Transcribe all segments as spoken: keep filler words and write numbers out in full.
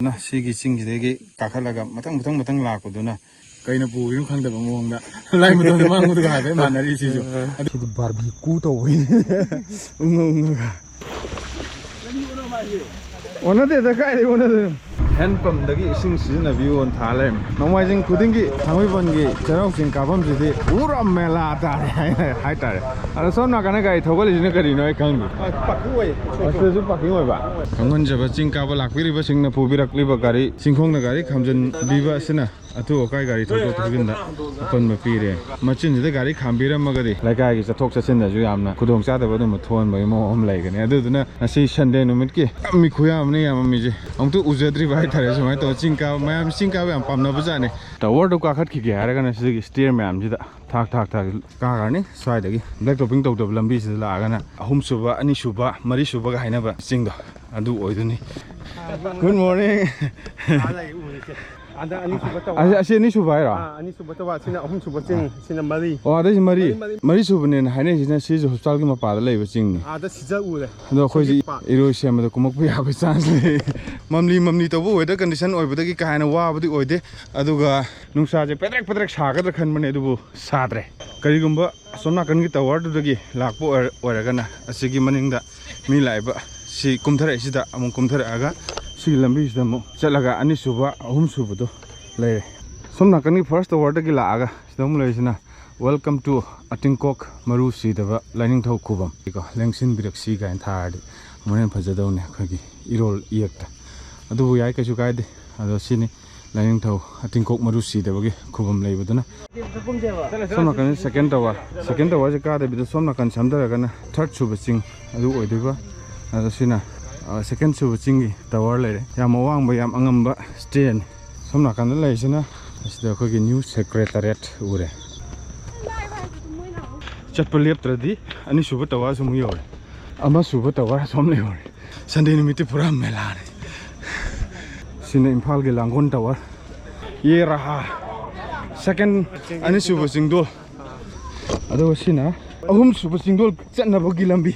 ꯅ ꯁꯤꯒꯤ ꯆꯤꯡꯁꯤꯗꯒꯤ ꯀꯥꯈꯠꯂꯒ ꯃꯊꯪ ꯃꯊꯪ ꯃꯊꯪ ꯂꯥꯛꯄꯗꯨꯅ ꯀꯩꯅ ꯄꯨꯔꯤꯅꯣ ꯈꯪꯗꯕ ꯃꯑꯣꯡꯗ ꯂꯥꯏ ꯃꯇꯣꯟꯗ ꯃꯥꯡꯕꯗꯨꯒ ꯍꯥꯏꯐꯦꯠ ꯃꯥꯟꯅꯔꯤ ꯁꯤꯁꯨ꯫ ꯑꯗꯨ ꯁꯤꯗꯤ ꯕꯥꯔꯕꯤꯀꯨ ꯇꯧꯕꯩꯅꯦ꯫ ꯎꯪꯉ ꯎꯪꯉꯒ꯫ ꯑꯣꯟꯅꯗꯦꯗ, ꯀꯥꯏꯗꯩ ꯑꯣꯟꯅꯗꯣꯏꯅꯣ? ꯍꯦꯟ ꯄꯝꯗꯒꯤ ꯏꯁꯤꯡ ꯁꯤꯖꯤꯟꯅꯕꯤꯌꯣꯅ ꯊꯥ ꯂꯩꯔꯝꯃꯦ꯫ ꯅꯣꯡꯃꯥꯏꯖꯤꯡ ꯈꯨꯗꯤꯡꯒꯤ ꯊꯥꯡꯃꯩꯕꯟꯒꯤ ꯆꯩꯔꯥꯎ ꯆꯤꯡ ꯀꯥꯐꯝꯁꯤꯗꯤ ꯄꯨꯔꯥ ꯃꯦꯂꯥ ꯇꯥꯔꯦ ꯍꯥꯏ-, ꯍꯥꯏꯇꯥꯔꯦ꯫ ꯑꯗꯣ ꯁꯣꯝ ꯅꯥꯀꯟꯗ ꯒꯥꯔꯤ ꯊꯧꯒꯠꯂꯤꯁꯤꯅ ꯀꯔꯤꯅꯣ ꯑꯩ ꯈꯪꯗꯦ꯫ ꯄꯥꯔꯀꯤꯡ ꯑꯣꯏꯌꯦ꯫ ꯑꯁꯤꯗꯁꯨ ꯄꯥꯔꯀꯤꯡ ꯑꯣꯏꯕ꯫ ꯈꯪꯍꯟꯖꯕ, ꯆꯤꯡ ꯀꯥꯕ ꯂꯥꯛꯄꯤꯔꯤꯕꯁꯤꯡꯅ ꯄꯨꯕꯤꯔꯛꯂꯤꯕ ꯒꯥꯔꯤ, ꯆꯤꯡꯈꯣꯡꯗ ꯒꯥꯔꯤ ꯈꯥꯝꯖꯤꯟꯕꯤꯕ ꯑꯁꯤꯅ ꯑꯊꯨ ꯑꯀꯥꯏ ꯒꯥꯔꯤ ꯊꯧꯗꯣꯛ ꯊꯧꯖꯤꯟꯗ ꯑꯄꯟꯕ ꯄꯤꯔꯦ꯫ ꯃꯆꯤꯟꯁꯤꯗ ꯒꯥꯔꯤ ꯈꯥꯝꯕꯤꯔꯝꯃꯒꯗꯤ ꯂꯩꯀꯥꯏꯒꯤ ꯆꯠꯊꯣꯛ ꯆꯠꯁꯤꯟꯗꯁꯨ ꯌꯥꯝꯅ ꯈꯨꯗꯣꯡꯆꯥꯗꯕ ꯑꯗꯨꯝꯕ ꯊꯣꯛꯍꯟꯕꯒꯤ ꯃꯑꯣꯡ ꯑꯃ ꯂꯩꯒꯅꯤ꯫ ꯑꯗꯨꯗꯨꯅ ꯉꯁꯤ ꯁꯟꯗꯦ ꯅꯨꯃꯤꯠꯀꯤ ꯌꯥꯝ ꯃꯤ ꯈꯨꯌꯥꯝ ꯑꯃꯅ ꯌꯥꯝꯃꯝꯃꯤꯁꯦ꯫ ꯑꯃꯨꯛꯇ ꯎꯖꯗ꯭ꯔꯤꯕ ꯍꯥꯏꯇꯥꯔꯦ꯫ ꯁꯨꯃꯥꯏꯅ ꯇꯧꯔ ꯆꯤꯡ ꯀꯥꯕ, ꯃꯌꯥꯝ ꯆꯤꯡ ꯀꯥꯕ ꯌꯥꯝ ꯄꯥꯝꯅꯕꯖꯥꯠꯅꯤ꯫ ꯇꯋꯔꯗꯨ ꯀꯥꯈꯠꯈꯤꯒꯦ ꯍꯥꯏꯔꯒꯅ ꯁꯤꯒꯤ ꯁ꯭ꯇꯦꯌꯔ ꯃꯌꯥꯝꯁꯤꯗ ꯊꯥꯛ ꯊꯥꯛ ꯊꯥꯛ ꯀꯥꯈ꯭ꯔꯅꯤ꯫ ꯁ꯭ꯋꯥꯏꯗꯒꯤ ꯕ꯭ꯂꯦꯛ ꯇꯣꯞꯄꯤꯡ ꯇꯧꯗꯕ ꯂꯝꯕꯤꯁꯤꯗ ꯂꯥꯛꯑꯒꯅ ꯑꯍꯨꯝꯁꯨꯕ, ꯑꯅꯤꯁꯨꯕ, ꯃꯔꯤꯁꯨꯕꯒ ꯍꯥꯏꯅꯕ ꯆꯤꯡꯗꯣ ꯑꯗꯨ ꯑꯣꯏꯗꯣꯏꯅꯤ꯫ Good morning. ꯑꯥ, ꯂꯩ, ꯎꯔꯤꯁꯦ꯫ ꯑꯗ ꯑꯅꯤꯁꯨꯕ ꯇꯋꯥ꯫ ꯑꯁꯤ, ꯑꯁꯤ ꯑꯅꯤꯁꯨꯕ ꯍꯥꯏꯔꯣ? ꯑꯥ, ꯑꯅꯤꯁꯨꯕ ꯇꯋꯥ꯫ ꯁꯤꯅ ꯑꯍꯨꯝꯁꯨꯕ ꯆꯤꯡ, ꯁꯤꯅ ꯃꯔꯤ꯫ ꯑꯣ, ꯑꯗꯩꯁꯤ ꯃꯔꯤ꯫ ꯃꯔꯤ, ꯃꯔꯤ꯫ ꯃꯔꯤꯁꯨꯕꯅꯦꯅ ꯍꯥꯏꯅꯩꯁꯤꯅ ꯁꯤꯁꯨ ꯍꯣꯁꯄꯤꯇꯥꯜꯒꯤ ꯃꯄꯥꯗ ꯂꯩꯕ ꯆꯤꯡꯅꯤ꯫ ꯑꯥꯗ ꯁꯤꯖ ꯎꯔꯦ꯫ ꯑꯗꯣ ꯑꯩꯈꯣꯏꯁꯤ ꯁꯤꯒꯤ ꯄꯥ- ꯏꯔꯣꯏ ꯁꯦꯝꯕꯗ ꯀꯨꯝꯃꯛꯄ ꯌꯥꯕꯒꯤ ꯆꯥꯟꯁ ꯂꯩ꯫ ꯃꯝꯂꯤ ꯃꯝꯂꯤ ꯇꯧꯕ ꯋꯦꯗꯔ ꯀꯟꯗꯤꯁꯟ ꯑꯣꯏꯕꯗꯒꯤ ꯀꯥ ꯍꯦꯟꯅ ꯋꯥꯕꯗꯤ ꯑꯣꯏꯗꯦ꯫ ꯑꯗꯨꯒ ꯅꯨꯡꯁꯥꯁꯦ ꯄꯦꯗ꯭ꯔꯦꯛ ꯄꯦꯗ꯭ꯔꯦꯛ ꯁꯥꯒꯗ꯭ꯔꯥ ꯈꯟꯕꯅꯦ, ꯑꯗꯨꯕꯨ ꯁꯥꯗ꯭ꯔꯦ꯫ ꯀꯔꯤꯒꯨꯝꯕ ꯑꯁꯣꯝ ꯅꯥꯀꯟꯒꯤ ꯇꯋꯥꯔꯗꯨꯗꯒꯤ ꯂꯥꯛꯄ ꯑꯣꯏꯔ-, ꯑꯣꯏꯔꯒꯅ ꯑꯁꯤꯒꯤ ꯃꯅꯤꯡꯗ ꯃꯤ ꯂꯥꯛꯏꯕ ꯁꯤ ꯀꯨꯝꯊꯔꯛꯏꯁꯤꯗ ꯑꯃꯨꯛ ꯀꯨꯝꯊꯔꯛꯑꯒ ꯁꯤꯒꯤ ꯂꯝꯕꯤꯁꯤꯗ ꯑꯃꯨꯛ ꯆꯠꯂꯒ ꯑꯅꯤꯁꯨꯕ, ꯑꯍꯨꯝꯁꯨꯕꯗꯣ ꯂꯩꯔꯦ꯫ ꯁꯣꯝ ꯅꯥꯀꯟꯒꯤ ꯐꯥꯔꯁ ꯇꯋꯥꯔꯗꯒꯤ ꯂꯥꯛꯑꯒ ꯁꯤꯗ ꯑꯃꯨꯛ ꯂꯩꯔꯤꯁꯤꯅ "Welcome to ꯑꯇꯤꯡꯀꯣꯛ ꯃꯔꯨ ꯁꯤꯗꯕ ꯂꯥꯏꯅꯤꯡꯊꯧ ꯈꯨꯕꯝ" ꯀꯣ, "ꯂꯦꯡꯁꯤꯟꯕꯤꯔꯛꯁꯤ" ꯀꯥꯏꯅ ꯊꯥꯔꯗꯤ ꯑꯃꯨꯛ ꯍꯦꯟꯅ ꯐꯖꯗꯧꯅꯦ ꯑꯩꯈꯣꯏꯒꯤ ꯏꯔꯣꯜ ꯏꯌꯦꯛꯇ꯫ ꯑꯗꯨꯕꯨ ꯌꯥꯏ, ꯀꯩꯁꯨ ꯀꯥꯏꯗꯦ꯫ ꯑꯗꯣ ꯁꯤꯅꯤ ꯂꯥꯏꯅꯤꯡꯊꯧ ꯑꯇꯤꯡꯀꯣꯛ ꯃꯔꯨ ꯁꯤꯗꯕꯒꯤ ꯈꯨꯕꯝ ꯂꯩꯕꯗꯨꯅ꯫ ꯁꯣꯝ ꯅꯥꯀꯟ ꯁꯦꯀꯦꯟ ꯇꯋꯥꯔ, ꯁꯦꯀꯦꯟ ꯇꯋꯥꯔꯁꯦ ꯀꯥꯗꯕꯤꯗ ꯁꯣꯝ ꯅꯥꯀꯟ ꯁꯝꯊꯔꯒꯅ ꯊꯥꯔꯠ ꯁꯨꯕ ꯆꯤꯡ ꯑꯗꯨ ꯑꯣꯏꯗꯣꯏꯕ꯫ ꯑꯗꯣ ꯁꯤꯅ, ꯑ, ꯁꯦꯀꯦꯟ ꯁꯨꯕ ꯆꯤꯡꯒꯤ ꯇꯋꯥꯔ ꯂꯩꯔꯦ꯫ ꯌꯥꯝ ꯑꯋꯥꯡꯕ, ꯌꯥꯝ ꯑꯉꯝꯕ ꯁ꯭ꯇꯦꯌꯔꯅꯤ꯫ ꯁꯣꯝ ꯅꯥꯀꯟꯗ ꯂꯩꯔꯤꯁꯤꯅ ꯑꯁꯤꯗ ꯑꯩꯈꯣꯏꯒꯤ ꯅ꯭ꯌꯨ ꯁꯦꯀ꯭ꯔꯦꯇꯔꯤꯌꯦꯠ ꯎꯔꯦ꯫ ꯆꯠꯄ ꯂꯦꯞꯇ꯭ꯔꯗꯤ ꯑꯅꯤꯁꯨꯕ ꯇꯋꯥꯔꯁꯨ ꯑꯃꯨꯛ ꯌꯧꯔꯦ꯫ ꯑꯃꯁꯨꯕ ꯇꯋꯥꯔ ꯑꯁꯣꯝ ꯂꯩꯍꯧꯔꯦ꯫ ꯁꯟꯗꯦ ꯅꯨꯃꯤꯠꯇꯤ ꯄꯨꯔꯥ ꯃꯦꯂꯥꯅꯤ꯫ ꯁꯤꯅ ꯏꯝꯐꯥꯜꯒꯤ ꯂꯥꯡꯒꯣꯜ ꯇꯋꯥꯔ꯫ ꯌꯦ ꯔꯍꯥ꯫ ꯁꯦꯀꯦꯟ ꯑꯅꯤꯁꯨꯕ ꯆꯤꯡꯗꯣꯜ꯫ ꯑꯗꯨꯒ ꯁꯤꯅ ꯑꯍꯨꯝꯁꯨꯕ ꯆꯤꯡꯗꯣꯜ ꯆꯠꯅꯕꯒꯤ ꯂꯝꯕꯤ꯫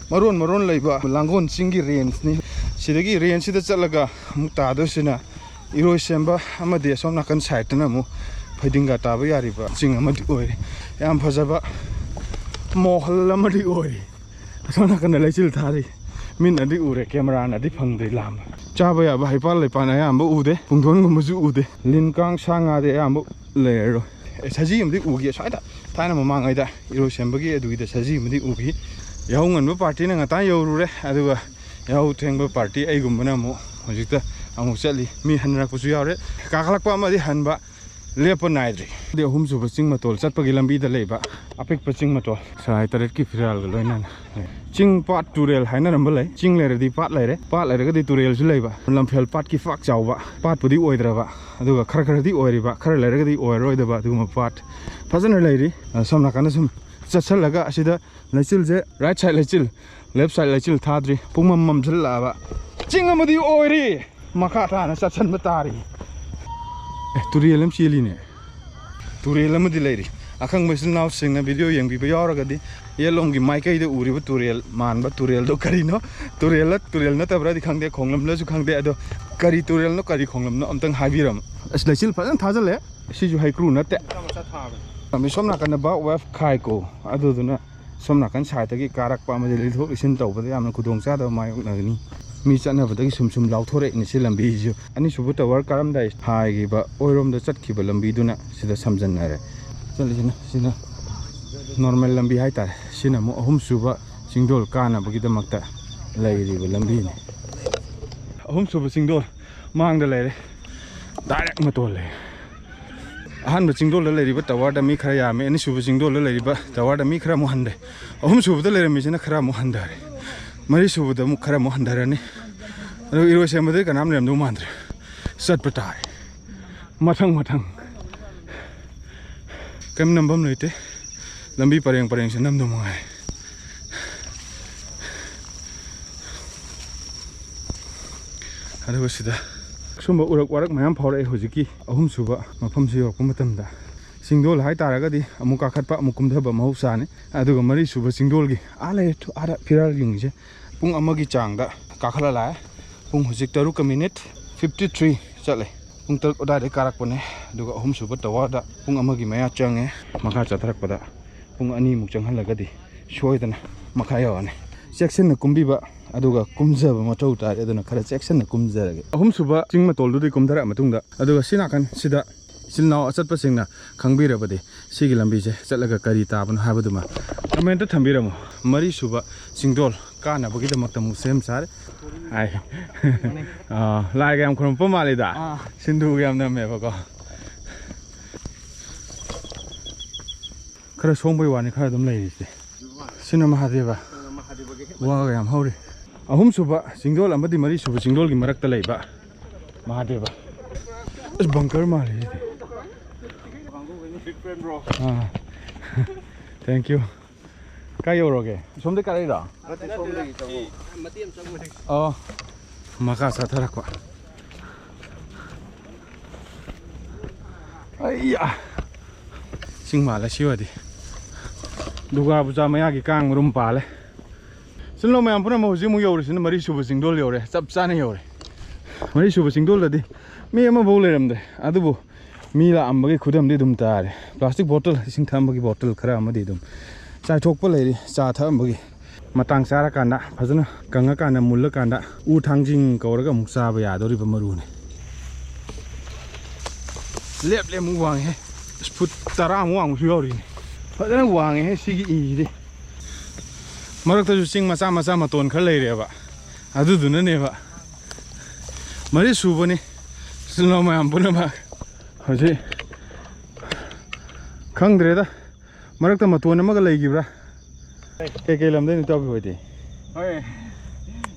ꯃꯔꯣꯟ ꯃꯔꯣꯟ ꯂꯩꯕ ꯂꯥꯡꯒꯣꯜ ꯆꯤꯡꯒꯤ ꯔꯦꯟꯖꯅꯤ꯫ ꯁꯤ ꯁꯤꯗꯒꯤ ꯔꯦꯟꯖꯁꯤꯗ ꯆꯠꯂꯒ ꯑꯃꯨꯛ ꯇꯥꯗꯣꯏꯁꯤꯅ ꯏꯔꯣꯏꯁꯦꯝꯕ ꯑꯃꯗꯤ ꯑꯁꯣꯝ ꯅꯥꯀꯟ ꯁꯥꯏꯠꯇꯅ ꯑꯃꯨꯛ ꯐꯩꯗꯤꯡꯒꯥ ꯇꯥꯕ ꯌꯥꯔꯤꯕ ꯆꯤꯡ ꯑꯃꯗꯤ ꯑꯣꯏꯔꯦ꯫ ꯌꯥꯝ ꯐꯖꯕ ꯃꯣꯍꯜ ꯑꯃꯗꯤ ꯑꯣꯏꯔꯦ꯫ ꯑꯁꯣꯝ ꯅꯥꯀꯟꯗ ꯂꯩꯆꯤꯜ ꯊꯥꯔꯤ꯫ ꯃꯤꯠꯅꯗꯤ ꯎꯔꯦ, ꯀꯦꯃꯦꯔꯥꯅꯗꯤ ꯐꯪꯗ꯭ꯔꯤ ꯂꯥꯝꯕ꯫ ꯆꯥꯕ ꯌꯥꯕ ꯍꯩꯄꯥꯜ ꯂꯩꯄꯥꯜ ꯑꯌꯥꯝꯕ ꯎꯗꯦ, ꯄꯨꯡꯗꯣꯟꯒꯨꯝꯕꯁꯨ ꯎꯗꯦ, ꯂꯤꯟ ꯀꯥꯡ ꯁꯥ ꯉꯥꯗꯤ ꯑꯌꯥꯝꯕ ꯂꯩꯔꯔꯣꯏ꯫ ꯑꯦ, ꯁꯖꯤ ꯑꯃꯗꯤ ꯎꯈꯤ ꯑꯁ꯭ꯋꯥꯏꯗ, ꯊꯥꯏꯅ ꯃꯃꯥꯡꯉꯩꯗ ꯏꯔꯣꯏꯁꯦꯝꯕꯒꯤ ꯑꯗꯨꯒꯤꯗ ꯁꯖꯤ ꯑꯃꯗꯤ ꯎꯈꯤ꯫ ꯌꯥꯍꯧ ꯉꯟꯕ ꯄꯥꯔꯇꯤꯅ ꯉꯟꯇꯥ ꯌꯧꯔꯨꯔꯦ, ꯑꯗꯨꯒ ꯌꯥꯍꯧ ꯊꯦꯡꯕ ꯄꯥꯔꯇꯤ ꯑꯩꯒꯨꯝꯕꯅ ꯑꯃꯨꯛ ꯍꯧꯖꯤꯛꯇ ꯑꯃꯨꯛ ꯆꯠꯂꯤ꯫ ꯃꯤ ꯍꯟꯅꯔꯛꯄꯁꯨ ꯌꯥꯎꯔꯦ꯫ ꯀꯥꯈꯠꯂꯛꯄ ꯑꯃꯗꯤ ꯍꯟꯕ ꯂꯦꯞꯄ ꯅꯥꯏꯗ꯭ꯔꯤ꯫ ꯑꯗꯤ ꯑꯍꯨꯝꯁꯨꯕ ꯆꯤꯡ ꯃꯇꯣꯜ ꯆꯠꯄꯒꯤ ꯂꯝꯕꯤꯗ ꯂꯩꯕ ꯑꯄꯤꯛꯄ ꯆꯤꯡ ꯃꯇꯣꯜ꯫ ꯁꯉꯥꯏ ꯇꯔꯦꯠꯀꯤ ꯐꯤꯔꯥꯜꯒ ꯂꯣꯏꯅꯅ ꯆꯤꯡ, ꯄꯥꯠ, ꯇꯨꯔꯦꯜ ꯍꯥꯏꯅꯔꯝꯕ ꯂꯩ꯫ ꯆꯤꯡ ꯂꯩꯔꯗꯤ ꯄꯥꯠ ꯂꯩꯔꯦ, ꯄꯥꯠ ꯂꯩꯔꯒꯗꯤ ꯇꯨꯔꯦꯜꯁꯨ ꯂꯩꯕ꯫ ꯂꯝꯐꯦꯜ ꯄꯥꯠꯀꯤ ꯄꯥꯛ ꯆꯥꯎꯕ ꯄꯥꯠꯄꯨꯗꯤ ꯑꯣꯏꯗ꯭ꯔꯕ, ꯑꯗꯨꯒ ꯈꯔ ꯈꯔꯗꯤ ꯑꯣꯏꯔꯤꯕ, ꯈꯔ ꯂꯩꯔꯒꯗꯤ ꯑꯣꯏꯔꯔꯣꯏꯗꯕ ꯑꯗꯨꯒꯨꯝꯕ ꯄꯥꯠ ꯐꯖꯅ ꯂꯩꯔꯤ꯫ ꯑ, ꯁꯣꯝ ꯅꯥꯀꯟꯗ ꯁꯨꯝ ꯆꯠꯁꯜꯂꯒ ꯑꯁꯤꯗ ꯂꯩꯆꯤꯜꯁꯦ, ꯔꯥꯏꯠ ꯁꯥꯏꯠ ꯂꯩꯆꯤꯜ, ꯂꯦꯐ ꯁꯥꯏꯠ ꯂꯩꯆꯤꯜ ꯊꯥꯗ꯭ꯔꯤ꯫ ꯄꯨꯡꯃꯝ ꯃꯝꯁꯤꯜꯂꯛꯑꯕ꯫ ꯆꯤꯡ ꯑꯃꯗꯤ ꯑꯣꯏꯔꯤ꯫ ꯃꯈꯥ ꯇꯥꯅ ꯆꯠꯁꯟꯕ ꯇꯥꯔꯤ꯫ ꯑꯦ, ꯇꯨꯔꯦꯜ ꯑꯃ ꯆꯦꯜꯂꯤꯅꯦ꯫ ꯇꯨꯔꯦꯜ ꯑꯃꯗꯤ ꯂꯩꯔꯤ꯫ ꯑꯈꯪꯕ ꯏꯆꯤꯜ ꯏꯅꯥꯎꯁꯤꯡꯅ ꯚꯤꯗꯤꯑꯣ ꯌꯦꯡꯕꯤꯕ ꯌꯥꯎꯔꯒꯗꯤ ꯌꯦꯠꯂꯣꯝꯒꯤ ꯃꯥꯏꯀꯩꯗ ꯎꯔꯤꯕ ꯇꯨꯔꯦꯜ ꯃꯥꯟꯕ ꯇꯨꯔꯦꯜꯗꯣ ꯀꯔꯤꯅꯣ? ꯇꯨꯔꯦꯜꯂ ꯇꯨꯔꯦꯜ ꯅꯠꯇꯕ꯭ꯔꯥꯗꯤ ꯈꯪꯗꯦ, ꯈꯣꯡꯂꯝꯂꯁꯨ ꯈꯪꯗꯦ꯫ ꯑꯗꯣ ꯀꯔꯤ ꯇꯨꯔꯦꯜꯅꯣ, ꯀꯔꯤ ꯈꯣꯡꯂꯝꯅꯣ ꯑꯝꯇꯪ ꯍꯥꯏꯕꯤꯔꯝꯃꯨ꯫ ꯑꯁ, ꯂꯩꯆꯤꯜ ꯐꯖꯅ ꯊꯥꯖꯜꯂꯦ꯫ ꯁꯤꯁꯨ ꯍꯩꯀ꯭ꯔꯨ ꯅꯠꯇꯦ꯫ ꯃꯤ ꯁꯣꯝ ꯅꯥꯀꯟꯗ ꯕꯥꯛ ꯋꯦꯐ ꯈꯥꯏꯀꯣ, ꯑꯗꯨꯗꯨꯅ ꯁꯣꯝ ꯅꯥꯀꯟ ꯁꯥꯏꯠꯇꯒꯤ ꯀꯥꯔꯛꯄ ꯑꯃꯗꯤ ꯂꯩꯊꯣꯛ ꯂꯩꯁꯤꯟ ꯇꯧꯕꯗ ꯌꯥꯝꯅ ꯈꯨꯗꯣꯡꯆꯥꯗꯕ ꯃꯥꯌꯣꯛꯅꯒꯅꯤ꯫ ꯃꯤ ꯆꯠꯅꯕꯗꯒꯤ ꯁꯨꯝ ꯁꯨꯝ ꯂꯥꯎꯊꯣꯔꯛꯏꯅꯤ ꯁꯤ ꯂꯝꯕꯤꯁꯤꯁꯨ꯫ ꯑꯅꯤꯁꯨꯕ ꯇꯋꯥꯔ ꯀꯥꯔꯝꯗꯥꯏ ꯍꯥꯏꯈꯤꯕ ꯑꯣꯏꯔꯣꯝꯗ ꯆꯠꯈꯤꯕ ꯂꯝꯕꯤꯗꯨꯅ ꯁꯤꯗ ꯁꯝꯖꯟꯅꯔꯦ꯫ ꯆꯠꯂꯤꯁꯤꯅ ꯁꯤꯅ ꯅꯣꯔꯃꯦꯜ ꯂꯝꯕꯤ ꯍꯥꯏꯇꯥꯔꯦ꯫ ꯁꯤꯅ ꯑꯃꯨꯛ ꯑꯍꯨꯝꯁꯨꯕ ꯆꯤꯡꯗꯣꯜ ꯀꯥꯅꯕꯒꯤꯗꯃꯛꯇ ꯂꯩꯔꯤꯕ ꯂꯝꯕꯤꯅꯤ꯫ ꯑꯍꯨꯝꯁꯨꯕ ꯆꯤꯡꯗꯣꯜ ꯃꯥꯡꯗ ꯂꯩꯔꯦ꯫ ꯗꯥꯏꯔꯦꯛ ꯃꯇꯣꯜ ꯂꯩꯔꯦ꯫ ꯑꯍꯥꯟꯕ ꯆꯤꯡꯗꯣꯜꯗ ꯂꯩꯔꯤꯕ ꯇꯋꯥꯔꯗ ꯃꯤ ꯈꯔ ꯌꯥꯝꯃꯤ, ꯑꯅꯤꯁꯨꯕ ꯆꯤꯡꯗꯣꯜꯗ ꯂꯩꯔꯤꯕ ꯇꯋꯥꯔꯗ ꯃꯤ ꯈꯔ ꯑꯃꯨꯛ ꯍꯟꯊꯩ, ꯑꯍꯨꯝꯁꯨꯕꯗ ꯂꯩꯔꯝꯃꯤꯁꯤꯅ ꯈꯔ ꯑꯃꯨꯛ ꯍꯟꯊꯔꯦ, ꯃꯔꯤꯁꯨꯕꯗ ꯑꯃꯨꯛ ꯈꯔ ꯑꯃꯨꯛ ꯍꯟꯊꯔꯅꯤ꯫ ꯑꯗꯨ ꯏꯔꯣꯏꯁꯦꯝꯕꯗꯗꯤ ꯀꯅꯥꯝ ꯂꯩꯔꯝꯗꯧ ꯃꯥꯟꯗ꯭ꯔꯦ꯫ ꯆꯠꯄ ꯇꯥꯔꯦ ꯃꯊꯪ ꯃꯊꯪ꯫ ꯀꯔꯤꯝ ꯅꯝꯐꯝ ꯂꯩꯇꯦ, ꯂꯝꯕꯤ ꯄꯔꯦꯡ ꯄꯔꯦꯡꯁꯦ ꯅꯝꯗꯧ ꯃꯉꯥꯏ꯫ ꯑꯗꯨꯒ ꯁꯤꯗ ꯁꯨꯝꯕ ꯎꯔꯛ ꯋꯥꯔꯛ ꯃꯌꯥꯝ ꯐꯥꯎꯔꯛꯑꯦ ꯍꯧꯖꯤꯛꯀꯤ ꯑꯍꯨꯝꯁꯨꯕ ꯃꯐꯝꯁꯤ ꯌꯧꯔꯛꯄ ꯃꯇꯝꯗ꯫ ꯆꯤꯡꯗꯣꯜ ꯍꯥꯏꯇꯥꯔꯒꯗꯤ ꯑꯃꯨꯛ ꯀꯥꯈꯠꯄ ꯑꯃꯨꯛ ꯀꯨꯝꯊꯕ ꯃꯍꯧꯁꯥꯅꯤ꯫ ꯑꯗꯨꯒ ꯃꯔꯤꯁꯨꯕ ꯆꯤꯡꯗꯣꯜꯒꯤ ꯑꯥ ꯂꯩꯔꯦ, ꯑꯥꯗ ꯐꯤꯔꯥꯜ ꯌꯨꯡꯉꯤꯁꯦ ꯄꯨꯡ ꯑꯃꯒꯤ ꯆꯥꯡꯗ ꯀꯥꯈꯠꯂ ꯂꯥꯛꯑꯦ꯫ ꯄꯨꯡ ꯍꯧꯖꯤꯛ ꯇꯔꯨꯛꯀ ꯃꯤꯅꯤꯠ ꯐꯤꯐꯇꯤ ꯊ꯭ꯔꯤ ꯆꯠꯂꯦ꯫ ꯄꯨꯡ ꯇꯔꯨꯛ ꯑꯗꯨꯋꯥꯏꯗꯩ ꯀꯥꯔꯛꯄꯅꯦ, ꯑꯗꯨꯒ ꯑꯍꯨꯝꯁꯨꯕ ꯇꯋꯥꯔꯗ ꯄꯨꯡ ꯑꯃꯒꯤ ꯃꯌꯥ ꯆꯪꯉꯦ꯫ ꯃꯈꯥ ꯆꯠꯊꯔꯛꯄꯗ ꯄꯨꯡ ꯑꯅꯤꯃꯨꯛ ꯆꯪꯍꯜꯂꯒꯗꯤ ꯁꯣꯏꯗꯅ ꯃꯈꯥ ꯌꯧꯔꯅꯤ꯫ ꯆꯦꯛꯁꯤꯟꯅ ꯀꯨꯝꯕꯤꯕ ꯑꯗꯨꯒ ꯀꯨꯝꯖꯕ ꯃꯊꯧ ꯇꯥꯔꯦ, ꯑꯗꯨꯅ ꯈꯔ ꯆꯦꯛꯁꯤꯟꯅ ꯀꯨꯝꯖꯔꯒꯦ꯫ ꯑꯍꯨꯝꯁꯨꯕ ꯆꯤꯡ ꯃꯇꯣꯜꯗꯨꯗꯤ ꯀꯨꯝꯊꯔꯛꯑ ꯃꯇꯨꯡꯗ, ꯑꯗꯨꯒ ꯁꯤ ꯅꯥꯀꯟ ꯁꯤꯗ ꯏꯆꯤꯜ ꯏꯅꯥꯎ ꯑꯆꯠꯄꯁꯤꯡꯅ ꯈꯪꯕꯤꯔꯕꯗꯤ ꯁꯤꯒꯤ ꯂꯝꯕꯤꯁꯦ ꯆꯠꯂꯒ ꯀꯔꯤ ꯇꯥꯕꯅꯣ ꯍꯥꯏꯕꯗꯨꯃ ꯀꯃꯦꯟꯇ ꯊꯝꯕꯤꯔꯝꯃꯨ꯫ ꯃꯔꯤꯁꯨꯕ ꯆꯤꯡꯗꯣꯜ ꯀꯥꯅꯕꯒꯤꯗꯃꯛꯇ ꯑꯃꯨꯛ ꯁꯦꯝ ꯁꯥꯔꯦ꯫ ꯍꯥꯏ꯫ ꯑꯥ, ꯂꯥꯏꯒ ꯌꯥꯝ ꯈꯨꯔꯨꯝꯄ ꯃꯥꯜꯂꯤꯗ꯫ ꯑꯥ꯫ ꯁꯤꯟꯗꯨꯒ ꯌꯥꯝ ꯅꯝꯃꯦꯕꯀꯣ꯫ ꯈꯔ ꯁꯣꯡꯕꯩ ꯋꯥꯅꯤ, ꯈꯔ ꯑꯗꯨꯝ ꯂꯩꯔꯤꯁꯦ꯫ ꯁꯤꯅ ꯃꯍꯥꯗꯦꯕ꯫ ꯋꯥꯒ ꯌꯥꯝ ꯍꯧꯔꯤ꯫ ꯑꯍꯨꯝꯁꯨꯕ ꯆꯤꯡꯗꯣꯜ ꯑꯃꯗꯤ ꯃꯔꯤꯁꯨꯕ ꯆꯤꯡꯗꯣꯜꯒꯤ ꯃꯔꯛꯇ ꯂꯩꯕ ꯃꯍꯥꯗꯦꯕ꯫ ꯑꯁ, ꯕꯪꯀꯔ ꯃꯥꯜꯂꯦ ꯁꯤꯗꯤ꯫ ꯑꯥ꯫ Thank you꯫ ꯀꯥꯏ ꯌꯧꯔꯒꯦ? ꯁꯣꯝꯗ ꯀꯥꯔꯛꯏꯔꯣ? ꯅꯠꯇꯦ, ꯁꯣꯝꯗꯒꯤ ꯆꯪꯉꯣ꯫ ꯑꯣ꯫ ꯃꯈꯥ ꯆꯠꯊꯔꯛꯄ꯫ ꯑꯩꯌꯥ! ꯆꯤꯡ ꯃꯥꯜꯂꯦ ꯁꯤ ꯑꯣꯏꯔꯗꯤ꯫ ꯗꯨꯔꯒꯥ ꯄꯨꯖꯥ ꯃꯌꯥꯒꯤ ꯀꯥꯡ ꯃꯔꯨꯝ ꯄꯥꯜꯂꯦ꯫ ꯁꯤꯂꯣ ꯃꯌꯥꯝ ꯄꯨꯝꯅꯃꯛ ꯍꯧꯖꯤꯛ ꯑꯃꯨꯛ ꯌꯧꯔꯤꯁꯤꯅ ꯃꯔꯤꯁꯨꯕ ꯆꯤꯡꯗꯣꯜ ꯌꯧꯔꯦ꯫ ꯆꯞ ꯆꯥꯅ ꯌꯧꯔꯦ꯫ ꯃꯔꯤꯁꯨꯕ ꯆꯤꯡꯗꯣꯜꯗꯗꯤ ꯃꯤ ꯑꯃꯐꯥꯎ ꯂꯩꯔꯝꯗ꯭ꯔꯦ꯫ ꯑꯗꯨꯕꯨ ꯃꯤ ꯂꯥꯛꯑꯝꯕꯒꯤ ꯈꯨꯗꯝꯗꯤ ꯑꯗꯨꯝ ꯇꯥꯔꯦ꯫ Plastic bottle, ꯏꯁꯤꯡ ꯊꯛꯑꯝꯕꯒꯤ bottle ꯈꯔ ꯑꯃꯗꯤ ꯑꯗꯨꯝ ꯆꯥꯏꯊꯣꯛꯄ ꯂꯩꯔꯤ, ꯆꯥ ꯊꯛꯑꯝꯕꯒꯤ꯫ ꯃꯇꯥꯡ ꯆꯥꯔꯀꯥꯟꯗ, ꯐꯖꯅ ꯀꯪꯉꯀꯥꯟꯗ, ꯃꯨꯜꯂꯀꯥꯟꯗ ꯎ ꯊꯥꯡꯖꯤꯡ ꯀꯧꯔꯒ ꯑꯃꯨꯛ ꯆꯥꯕ ꯌꯥꯗꯧꯔꯤꯕ ꯃꯔꯨꯅꯤ꯫ ꯂꯦꯞ ꯂꯦꯞꯃꯨꯛ ꯋꯥꯡꯉꯦꯍꯦ꯫ ꯑꯁ, ꯐꯨꯠ ꯇꯔꯥꯃꯨꯛ ꯋꯥꯡꯕꯁꯨ ꯌꯥꯎꯔꯤꯅꯦ꯫ ꯐꯖꯅ ꯋꯥꯡꯉꯦꯍꯦ ꯁꯤꯒꯤ ꯏꯁꯤꯗꯤ꯫ ꯃꯔꯛꯇꯁꯨ ꯆꯤꯡ ꯃꯆꯥ ꯃꯆꯥ ꯃꯇꯣꯟ ꯈꯔ ꯂꯩꯔꯦꯕ, ꯑꯗꯨꯗꯨꯅꯅꯦꯕ꯫ ꯃꯔꯤ ꯁꯨꯕꯅꯤ꯫ ꯏꯆꯤꯜ ꯏꯅꯥꯎ ꯃꯌꯥꯝ ꯄꯨꯝꯅꯃꯛ ꯍꯧꯖꯤꯛ ꯈꯪꯗ꯭ꯔꯦꯗ꯫ ꯃꯔꯛꯇ ꯃꯇꯣꯟ ꯑꯃꯒ ꯂꯩꯈꯤꯕ꯭ꯔꯥ? ꯀꯩꯀꯩ ꯂꯝꯗꯩꯅꯣ ꯏꯇꯥꯎꯕꯤ ꯍꯣꯏꯗꯤ? ꯍꯣꯏ,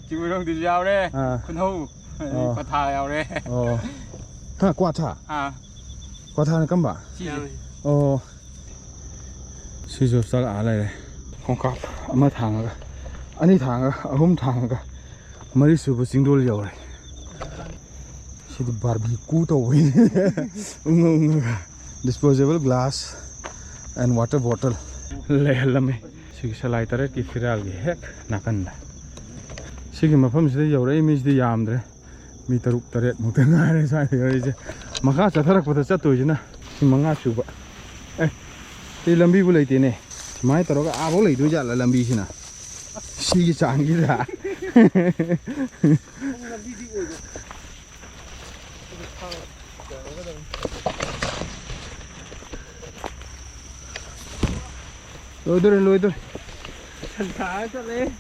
ꯆꯤꯡꯃꯩꯔꯣꯡꯗꯁꯨ ꯌꯥꯎꯔꯦ, ꯑꯥ꯫ ꯈꯨꯟꯍꯧ, ꯑꯗꯩ ꯑꯣ꯫ ꯀ꯭ꯋꯥꯊꯥ ꯌꯥꯎꯔꯦ꯫ ꯑꯣ꯫ ꯍꯥ, ꯀ꯭ꯋꯥꯊꯥ? ꯑꯥ꯫ ꯀ꯭ꯋꯥꯊꯥꯅ ꯀꯝꯕ? ꯁꯤꯁꯦ꯫ ꯑꯣ꯫ ꯁꯤꯁꯨ ꯆꯠꯂꯛꯑ ꯂꯩꯔꯦ꯫ ꯈꯣꯡꯀꯥꯞ ꯑꯃ ꯊꯥꯡꯉꯒ, ꯑꯅꯤ ꯊꯥꯡꯉꯒ, ꯑꯍꯨꯝ ꯊꯥꯡꯉꯒ, ꯃꯔꯤꯁꯨꯕ ꯆꯤꯡꯗꯣꯜ ꯌꯧꯔꯦ꯫ ꯁꯤꯗꯤ barbecue ꯇꯧꯕꯩꯅꯦ꯫ ꯎꯪꯉ ꯎꯪꯉꯒ꯫ Disposable glass and water bottle ꯂꯩꯍꯜꯂꯝꯃꯤ꯫ ꯁꯤꯒꯤ ꯁꯂꯥꯏ ꯇꯔꯦꯠꯀꯤ ꯐꯤꯔꯥꯜꯒꯤ ꯍꯦꯛ ꯅꯥꯀꯟꯗ꯫ ꯁꯤꯒꯤ ꯃꯐꯝꯁꯤꯗ ꯌꯧꯔꯛꯏ ꯃꯤꯁꯤꯗꯤ ꯌꯥꯝꯗ꯭ꯔꯦ, ꯃꯤ ꯇꯔꯨꯛ ꯇꯔꯦꯠ ꯃꯨꯛꯇ ꯉꯥꯏꯔꯦ ꯁ꯭ꯋꯥꯏꯗ ꯌꯧꯔꯛꯏꯁꯦ꯫ ꯃꯈꯥ ꯆꯠꯊꯔꯛꯄꯗ ꯆꯠꯇꯣꯏꯁꯤꯅ ꯁꯤ ꯃꯉꯥ ꯁꯨꯕ꯫ ꯑꯦ, ꯁꯤ ꯂꯝꯕꯤꯕꯨ ꯂꯩꯇꯦꯅꯦ꯫ ꯁꯨꯃꯥꯏꯅ ꯇꯧꯔꯒ ꯑꯥꯐꯥꯎ ꯂꯩꯗꯣꯏ ꯖꯥꯠꯂ ꯂꯝꯕꯤꯁꯤꯅ? ꯁꯤꯒꯤ ꯆꯥꯡꯁꯤꯗ꯫ ꯂꯣꯏꯗꯣꯔꯦ, ꯂꯣꯏꯗꯣꯔꯦ꯫ ꯁꯟꯊꯥ ꯆꯠꯂꯦ꯫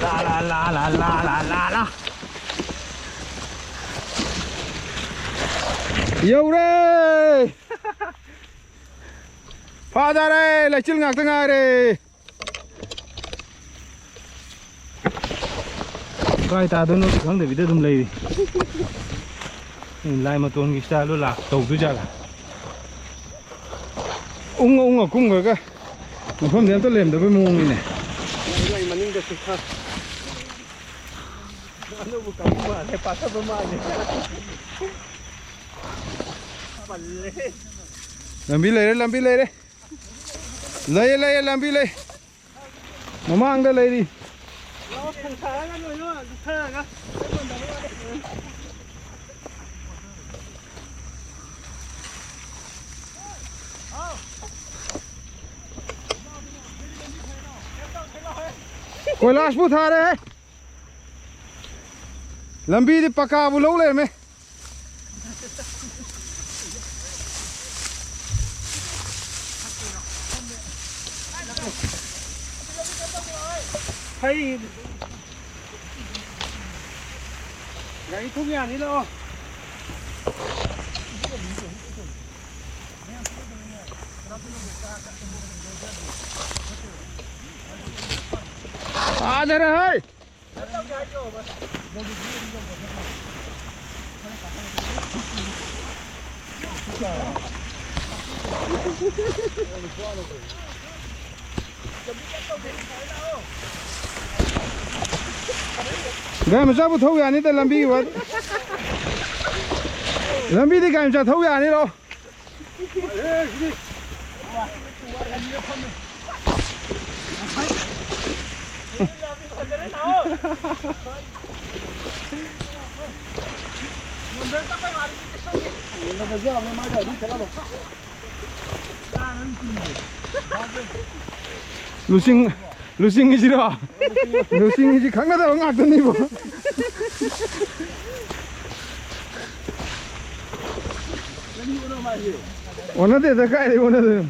ꯂꯥ, ꯂꯥ, ꯂꯥ꯫ ꯌꯧꯔꯦ! ꯐꯥꯖꯔꯦ! ꯂꯩꯆꯤꯜ ꯉꯥꯛꯇ ꯉꯥꯏꯔꯦ꯫ ꯀꯥꯏ ꯇꯥꯗꯣꯏꯅꯣ ꯈꯪꯗꯕꯤꯗ ꯑꯗꯨꯝ ꯂꯩꯔꯤ꯫ ꯂꯥꯏ ꯃꯇꯣꯟꯒꯤ ꯁ꯭ꯇꯥꯏꯜꯗꯣ ꯂꯥꯛ ꯇꯧꯗꯣꯏꯖꯥꯠꯂꯥ? ꯎꯪꯉ ꯎꯪꯉ ꯀꯨꯝꯈ꯭ꯔꯒ ꯃꯐꯝꯗꯤ ꯑꯝꯇ ꯂꯩꯔꯝꯗꯕꯩ ꯃꯑꯣꯡꯅꯤꯅꯦ꯫ ꯂꯩ, ꯂꯩ, ꯃꯅꯤꯡꯗꯁꯨ ꯈꯔ꯫ ꯑꯅꯧꯕ ꯀꯥꯡꯕꯨ ꯃꯥꯜꯂꯦ, ꯄꯥꯊꯕ ꯃꯥꯜꯂꯦ꯫ ꯄꯜꯂꯦ꯫ ꯂꯝꯕꯤ ꯂꯩꯔꯦ, ꯂꯝꯕꯤ ꯂꯩꯔꯦ꯫ ꯂꯩꯌꯦ, ꯂꯩꯌꯦ, ꯂꯝꯕꯤ ꯂꯩ꯫ ꯃꯃꯥꯡꯗ ꯂꯩꯔꯤ꯫ ꯂꯥꯎ, ꯊꯥꯡꯊꯔꯒ ꯂꯣꯏꯅ ꯂꯨꯞꯊꯔꯒ꯫ ꯀꯣꯏꯂꯥꯁꯄꯨ ꯊꯥꯔꯦꯍꯦ꯫ ꯂꯝꯕꯤꯗꯤ ꯄꯀꯥꯕꯨ ꯂꯧ ꯂꯩꯔꯝꯃꯦ꯫ ꯍꯩ꯫ ꯒꯥꯔꯤ ꯊꯧꯕ ꯌꯥꯅꯤ, ꯂꯥꯛꯑꯣ꯫ ꯐꯖꯔꯦ ꯍꯩ꯫ ꯒꯥꯔꯤ ꯃꯆꯥꯕꯨ ꯊꯧ ꯌꯥꯅꯤꯗ, ꯂꯝꯕꯤꯒꯤ ꯋꯥꯗꯤ꯫ ꯂꯝꯕꯤꯗꯤ ꯒꯥꯔꯤ ꯃꯆꯥ ꯊꯧ ꯌꯥꯅꯤꯔꯣ? ꯂꯨꯆꯤꯡ, ꯂꯨꯆꯤꯡꯒꯤꯁꯤꯔꯣ? ꯂꯨꯆꯤꯡꯒꯤꯁꯤ ꯈꯪꯅꯗꯕ ꯉꯥꯛꯇꯅꯤꯕꯣ꯫ ꯑꯣꯟꯅꯗꯦꯗ, ꯀꯥꯏꯗꯩ ꯑꯣꯟꯅꯗꯣꯏꯅꯣ?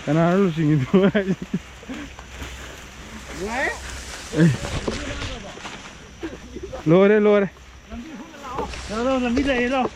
ꯀꯅꯥꯅꯣ ꯂꯨꯆꯤꯡꯉꯤꯗꯨꯕꯣ? ꯂꯣꯏꯔꯦ, ꯂꯣꯏꯔꯦ꯫ ꯂꯥꯛꯑꯣ, ꯂꯥꯛꯑꯣ, ꯂꯝꯕꯤ ꯂꯩꯔꯦ, ꯂꯥꯛꯑꯣ꯫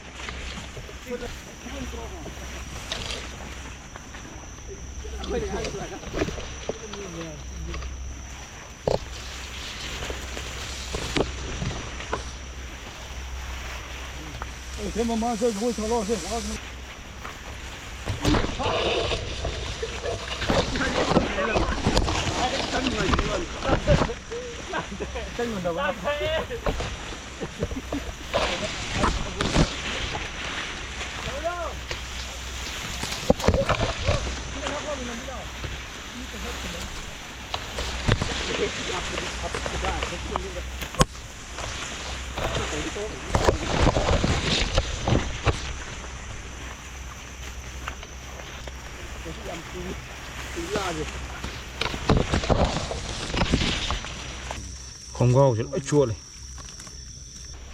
ꯈꯣꯡꯒ꯭ꯔꯥꯎꯁꯦ ꯂꯣꯏ ꯆꯣꯠꯂꯦ꯫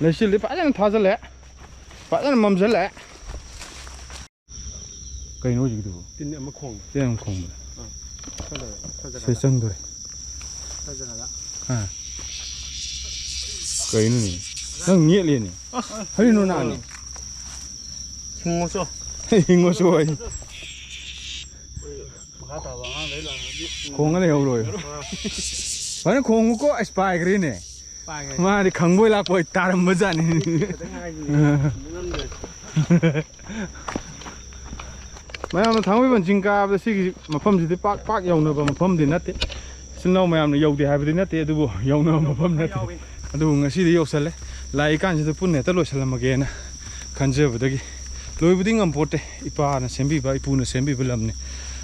ꯂꯩꯆꯤꯜꯗꯤ ꯐꯖꯅ ꯊꯥꯖꯜꯂꯦ, ꯐꯖꯅ ꯃꯝꯁꯤꯜꯂꯦ꯫ ꯀꯩꯅꯣ ꯍꯧꯖꯤꯛꯀꯤꯗꯨꯕꯨ? ꯇꯤꯟ ꯑꯃ ꯈꯣꯡꯉꯦ꯫ ꯇꯤꯟ ꯑꯃ ꯈꯣꯡꯕ꯫ ꯑꯥ꯫ ꯁ꯭ꯋꯥꯏ ꯁꯤ ꯖꯒꯥꯗ꯫ ꯆꯪꯗꯣꯔꯦ꯫ ꯁ꯭ꯋꯥꯏ ꯖꯒꯥꯗ꯫ ꯑꯥ꯫ ꯀꯩꯅꯣꯅꯦ? ꯅꯪ ꯅꯦꯠꯂꯦꯅꯦ꯫ ꯑꯁ꯫ ꯍꯔꯤꯅꯣ ꯅꯥꯅꯦ? ꯍꯤꯡꯉꯣꯆꯣ꯫ ꯍꯤꯡꯉꯣꯆꯣ ꯍꯥꯏ꯫ ꯃꯈꯥ ꯇꯥꯕ ꯑꯉꯥꯡꯈꯩ ꯂꯥꯛꯑꯗꯤ ꯈꯣꯡꯉ ꯂꯩꯍꯧꯔꯣꯏ꯫ ꯑꯥ꯫ ꯐꯖꯅ ꯈꯣꯡꯉꯨꯀꯣ꯫ ꯑꯁ, ꯄꯥꯏꯈ꯭ꯔꯦꯅꯦ꯫ ꯄꯥꯏꯈ꯭ꯔꯦ꯫ ꯃꯥꯗꯤ ꯈꯪꯕꯣꯏ ꯂꯥꯛꯄꯣꯏ ꯇꯥꯔꯝꯕꯖꯥꯠꯅꯤ꯫ ꯈꯤꯇꯪ ꯉꯥꯏꯔꯤꯌꯦ꯫ ꯅꯝꯗ꯭ꯔꯦ꯫ ꯃꯌꯥꯝꯅ ꯊꯥꯡꯃꯩꯕꯟ ꯆꯤꯡ ꯀꯥꯕꯗ ꯁꯤꯒꯤ ꯃꯐꯝꯁꯤꯗꯤ ꯄꯥꯛ ꯄꯥꯛ ꯌꯧꯅꯕ ꯃꯐꯝꯗꯤ ꯅꯠꯇꯦ꯫ ꯏꯆꯤꯜ ꯏꯅꯥꯎ ꯃꯌꯥꯝꯅ ꯌꯧꯗꯦ ꯍꯥꯏꯕꯗꯤ ꯅꯠꯇꯦ, ꯑꯗꯨꯕꯨ ꯌꯧꯅꯕ ꯃꯐꯝ ꯅꯠꯇꯦ꯫ ꯑꯗꯨꯕꯨ ꯉꯁꯤꯗꯤ ꯌꯧꯁꯜꯂꯦ꯫ ꯂꯥꯛꯏ ꯀꯥꯟꯁꯤꯗ ꯄꯨꯟꯅ ꯍꯦꯛꯇ ꯂꯣꯏꯁꯜꯂꯝꯃꯒꯦꯅ ꯈꯟꯖꯕꯗꯒꯤ, ꯂꯣꯏꯕꯗꯤ ꯉꯝꯄꯣꯠꯇꯦ꯫ ꯏꯄꯥꯅ ꯁꯦꯝꯕꯤꯕ, ꯏꯄꯨꯅ ꯁꯦꯝꯕꯤꯕ ꯂꯝꯅꯤ꯫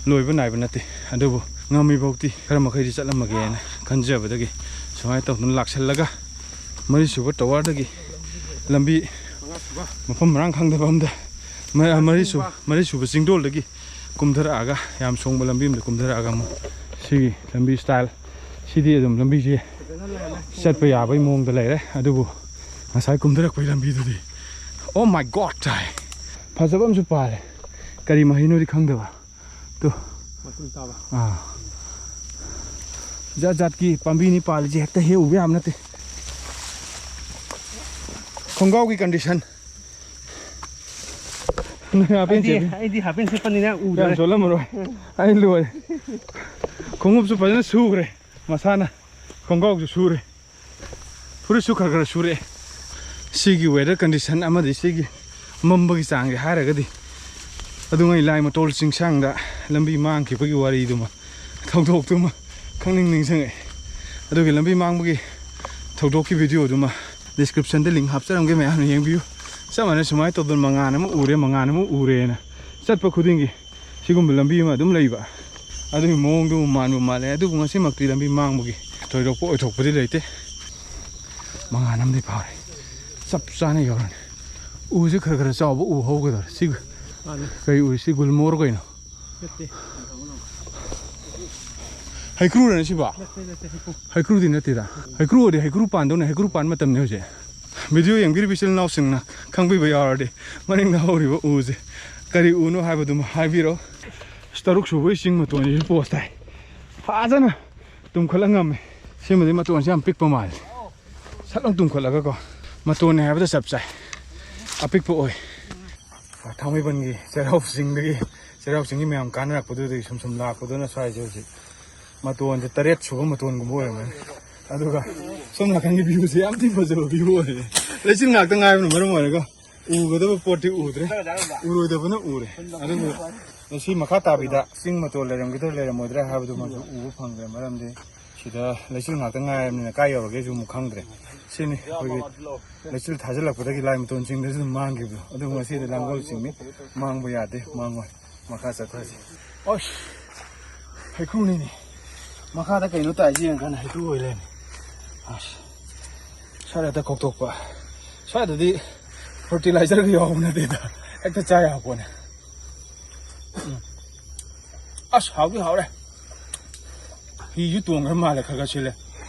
ꯂꯣꯏꯕ ꯅꯥꯏꯕ ꯅꯠꯇꯦ꯫ ꯑꯗꯨꯕꯨ ꯉꯝꯃꯤꯐꯥꯎꯗꯤ ꯈꯔ ꯃꯈꯩꯗꯤ ꯆꯠꯂꯝꯃꯒꯦꯅ ꯈꯟꯖꯕꯗꯒꯤ ꯁꯨꯃꯥꯏꯅ ꯇꯧꯗꯅ ꯂꯥꯛꯁꯜꯂꯒ, ꯃꯔꯤꯁꯨꯕ ꯇꯋꯥꯔꯗꯒꯤ ꯂꯝꯕꯤ ꯃꯐꯝ ꯃꯔꯥꯡ ꯈꯪꯗꯕ ꯑꯝꯗ, ꯃ-, ꯃꯔꯤꯁꯨ-, ꯃꯔꯤꯁꯨꯕ ꯆꯤꯡꯗꯣꯜꯗꯒꯤ ꯀꯨꯝꯊꯔꯛꯑꯒ, ꯌꯥꯝ ꯁꯣꯡꯕ ꯂꯝꯕꯤ ꯑꯃꯗ ꯀꯨꯝꯊꯔꯛꯑꯒ ꯑꯃꯨꯛ ꯁꯤꯒꯤ ꯂꯝꯕꯤ style ꯁꯤꯗꯤ ꯑꯗꯨꯝ ꯂꯝꯕꯤꯁꯦ ꯆꯠꯄ ꯌꯥꯕꯒꯤ ꯃꯑꯣꯡꯗ ꯂꯩꯔꯦ꯫ ꯑꯗꯨꯕꯨ ꯉꯁꯥꯏ ꯀꯨꯝꯊꯔꯛꯄꯒꯤ ꯂꯝꯕꯤꯗꯨꯗꯤ, oh my God ꯇꯥꯏ꯫ ꯐꯖꯕ ꯑꯃꯁꯨ ꯄꯥꯜꯂꯦ꯫ ꯀꯔꯤ ꯃꯍꯩꯅꯣꯗꯤ ꯈꯪꯗꯕ꯫ ꯇꯨ꯫ ꯃꯇꯨꯝ ꯇꯥꯕ꯫ ꯑꯥ꯫ ꯖꯥꯠ ꯖꯥꯠꯀꯤ ꯄꯥꯝꯕꯤꯅꯤ ꯄꯥꯜꯂꯤꯁꯦ, ꯍꯦꯛꯇ ꯍꯦꯛ ꯎꯕ ꯌꯥꯕ ꯅꯠꯇꯦ꯫ ꯈꯣꯡꯒ꯭ꯔꯥꯎꯒꯤ condition꯫ ꯅꯣꯏ ꯍꯥꯞꯄꯦꯟ ꯑꯩꯗꯤ, ꯁꯦꯠꯄꯤ꯫ ꯑꯩꯗꯤ ꯍꯥꯞꯄꯦꯟ ꯁꯦꯠꯄꯅꯤꯅ ꯎꯗ꯭ꯔꯦ꯫ ꯌꯥꯝ ꯆꯣꯠꯂꯝꯃꯔꯣꯏ꯫ ꯑꯩ ꯂꯣꯏꯔꯦ꯫ ꯈꯣꯡꯎꯞꯁꯨ ꯐꯖꯅ ꯁꯨꯈ꯭ꯔꯦ ꯃꯁꯥꯅ꯫ ꯈꯣꯡꯒ꯭ꯔꯥꯎꯁꯨ ꯁꯨꯔꯦ꯫ ꯐꯨꯔꯤꯠꯁꯨ ꯈꯔ ꯈꯔ ꯁꯨꯔꯛꯑꯦ꯫ ꯁꯤꯒꯤ weather condition ꯑꯃꯗꯤ ꯁꯤꯒꯤ ꯃꯝꯕꯒꯤ ꯆꯥꯡꯁꯦ ꯍꯥꯏꯔꯒꯗꯤ, ꯑꯗꯨꯉꯩ ꯂꯥꯏ ꯃꯇꯣꯜ ꯆꯤꯡꯁꯥꯡꯗ ꯂꯝꯕꯤ ꯃꯥꯡꯈꯤꯕꯒꯤ ꯋꯥꯔꯤꯗꯨꯃ, ꯊꯧꯗꯣꯛꯇꯨꯃ ꯈꯪꯅꯤꯡ ꯅꯤꯡꯁꯤꯡꯉꯛꯑꯦ꯫ ꯑꯗꯨꯒꯤ ꯂꯝꯕꯤ ꯃꯥꯡꯕꯒꯤ ꯊꯧꯗꯣꯛꯀꯤ video ꯗꯨꯃ description ꯗ link ꯍꯥꯞꯆꯔꯝꯒꯦ, ꯃꯌꯥꯝꯅ ꯌꯦꯡꯕꯤꯌꯨ꯫ ꯆꯞ ꯃꯥꯟꯅꯩ, ꯁꯨꯃꯥꯏꯅ ꯇꯧꯗꯅ ꯃꯉꯥꯟ ꯑꯃ ꯎꯔꯦ, ꯃꯉꯥꯟ ꯑꯃ ꯎꯔꯦꯅ ꯆꯠꯄ ꯈꯨꯗꯤꯡꯒꯤ ꯁꯤꯒꯨꯝꯕ ꯂꯝꯕꯤ ꯑꯃ ꯑꯗꯨꯝ ꯂꯩꯕ꯫ ꯑꯗꯨꯒꯤ ꯃꯑꯣꯡꯗꯨ ꯃꯥꯟꯕꯨ ꯃꯥꯜꯂꯦ꯫ ꯑꯗꯨꯕꯨ ꯉꯁꯤꯃꯛꯇꯤ ꯂꯝꯕꯤ ꯃꯥꯡꯕꯒꯤ ꯊꯣꯏꯗꯣꯛꯄ ꯑꯣꯏꯊꯣꯛꯄꯗꯤ ꯂꯩꯇꯦ꯫ ꯃꯉꯥꯟ ꯑꯃꯗꯤ ꯐꯥꯎꯔꯦ꯫ ꯆꯞ ꯆꯥꯅ ꯌꯧꯔꯅꯤ꯫ ꯎꯁꯦ ꯈꯔ ꯈꯔ ꯆꯥꯎꯕ ꯎ ꯍꯧꯒꯗꯧꯔꯦ꯫ ꯁꯤ ꯃꯥꯅꯤ꯫ ꯀꯩ ꯎ? ꯁꯤ ꯒꯨꯜꯃꯣꯍꯔ ꯀꯩꯅꯣ? ꯅꯠꯇꯦ꯫ ꯍꯩꯀ꯭ꯔꯨꯔꯅꯦ ꯁꯤꯕꯣ? ꯅꯠꯇꯦ, ꯅꯠꯇꯦ, ꯍꯩꯀ꯭ꯔꯨ꯫ ꯍꯩꯀ꯭ꯔꯨꯗꯤ ꯅꯠꯇꯦꯗ꯫ ꯍꯩꯀ꯭ꯔꯨ ꯑꯣꯏꯔꯗꯤ ꯍꯩꯀ꯭ꯔꯨ ꯄꯥꯟꯗꯧꯅꯦ꯫ ꯍꯩꯀ꯭ꯔꯨ ꯄꯥꯟ ꯃꯇꯝꯅꯤ ꯍꯧꯖꯤꯛ꯫ Video ꯌꯦꯡꯕꯤꯔꯤꯕ ꯏꯆꯤꯜ ꯏꯅꯥꯎꯁꯤꯡꯅ ꯈꯪꯕꯤꯕ ꯌꯥꯎꯔꯗꯤ, ꯃꯅꯤꯡꯗ ꯍꯧꯔꯤꯕ ꯎꯁꯦ ꯀꯔꯤ ꯎꯅꯣ ꯍꯥꯏꯕꯗꯨꯃ ꯍꯥꯏꯕꯤꯔꯣ꯫ ꯇꯔꯨꯛ ꯁꯨꯕꯒꯤ ꯆꯤꯡ ꯃꯇꯣꯟꯁꯤꯁꯨ ꯄꯣꯁ ꯇꯥꯏ꯫ ꯐꯖꯅ ꯇꯨꯝꯈꯠꯂ ꯉꯝꯃꯦ꯫ ꯁꯤꯃꯗꯤ ꯃꯇꯣꯟꯁꯦ ꯌꯥꯝ ꯄꯤꯛꯄ ꯃꯥꯜꯂꯦ꯫ ꯁꯠ ꯂꯥꯎ ꯇꯨꯝꯈꯠꯂꯒꯀꯣ꯫ ꯃꯇꯣꯟꯅꯦ ꯍꯥꯏꯕꯗ ꯆꯞ ꯆꯥꯏ꯫ ꯑꯄꯤꯛꯄ ꯑꯣꯏ꯫ ꯊꯥꯡꯃꯩꯕꯟꯒꯤ ꯆꯩꯔꯥꯎ ꯆꯤꯡꯗꯒꯤ, ꯆꯩꯔꯥꯎ ꯆꯤꯡꯒꯤ ꯃꯌꯥꯝ ꯀꯥꯟꯅꯔꯛꯄꯗꯨꯗꯒꯤ ꯁꯨꯝ ꯁꯨꯝ ꯂꯥꯛꯄꯗꯨꯅ ꯁ꯭ꯋꯥꯏꯁꯦ ꯍꯧꯖꯤꯛ ꯃꯇꯣꯟꯁꯦ ꯇꯔꯦꯠ ꯁꯨꯕ ꯃꯇꯣꯟꯒꯨꯝꯕ ꯑꯣꯏꯔꯝꯒꯅꯤ꯫ ꯑꯗꯨꯒ ꯁꯣꯝ ꯅꯥꯀꯟꯒꯤ view ꯁꯦ ꯌꯥꯝ ꯊꯤ ꯐꯖꯕ view ꯑꯣꯏꯌꯦ꯫ ꯂꯩꯆꯤꯜ ꯉꯥꯛꯇ ꯉꯥꯏꯕꯅ ꯃꯔꯝ ꯑꯣꯏꯔꯒ ꯎꯒꯗꯕ ꯄꯣꯠꯇꯤ ꯎꯗ꯭ꯔꯦ, ꯎꯔꯣꯏꯗꯕꯅ ꯎꯔꯦ꯫ ꯑꯗꯨꯕꯨ ꯉꯁꯤ ꯃꯈꯥ ꯇꯥꯕꯤꯗ ꯆꯤꯡ ꯃꯇꯣꯟ ꯂꯩꯔꯝꯒꯗ꯭ꯔꯥ ꯂꯩꯔꯝꯃꯣꯏꯗ꯭ꯔꯥ ꯍꯥꯏꯕꯗꯨꯃꯁꯨ ꯎꯕ ꯐꯪꯗ꯭ꯔꯦ, ꯃꯔꯝꯗꯤ ꯁꯤꯗ ꯂꯩꯆꯤꯜ ꯉꯥꯛꯇ ꯉꯥꯏꯔꯕꯅꯤꯅ ꯀꯥꯏ ꯌꯧꯔꯒꯦꯁꯨ ꯑꯃꯨꯛ ꯈꯪꯗ꯭ꯔꯦ꯫ ꯁꯤꯅꯤ ꯑꯩꯈꯣꯏꯒꯤ ꯂꯩꯆꯤꯜ ꯊꯥꯖꯤꯜꯂꯛꯄꯗꯒꯤ ꯂꯥꯏ ꯃꯇꯣꯟ ꯆꯤꯡꯗꯁꯨ ꯑꯗꯨꯝ ꯃꯥꯡꯈꯤꯕꯗꯣ꯫ ꯑꯗꯨꯕꯨ ꯉꯁꯤꯗꯤ ꯂꯥꯡꯒꯣꯜ ꯆꯤꯡꯅꯤ, ꯃꯥꯡꯕ ꯌꯥꯗꯦ, ꯃꯥꯡꯉꯣꯏ꯫ ꯃꯈꯥ ꯆꯠꯊꯁꯤ꯫ ꯑꯁ, ꯍꯩꯀ꯭ꯔꯨꯅꯤꯅꯦ꯫ ꯃꯈꯥꯗ ꯀꯩꯅꯣ ꯇꯥꯏꯁꯤ ꯌꯦꯡꯉꯀꯥꯟꯗ ꯍꯩꯀ꯭ꯔꯨ ꯑꯣꯏ ꯂꯩꯔꯝꯃꯦ꯫ ꯑꯁ, ꯁ꯭ꯋꯥꯏꯗ ꯀꯣꯛꯊꯣꯛꯄ꯫ ꯁ꯭ꯋꯥꯏꯗꯗꯤ ꯐꯔꯇꯤꯂꯥꯏꯖꯔꯒ ꯌꯥꯎꯕ ꯅꯠꯇꯦꯗ, ꯍꯦꯛꯇ ꯆꯥ ꯌꯥꯕ ꯄꯣꯠꯅꯦ꯫ ꯎꯝ꯫ ꯑꯁ, ꯍꯥꯎꯗꯤ ꯍꯥꯎꯔꯦ꯫ ꯍꯤꯁꯨ ꯇꯣꯡꯈ꯭ꯔ ꯃꯥꯜꯂꯦ, ꯈꯔ ꯈꯔ ꯁꯤꯜꯂꯦ꯫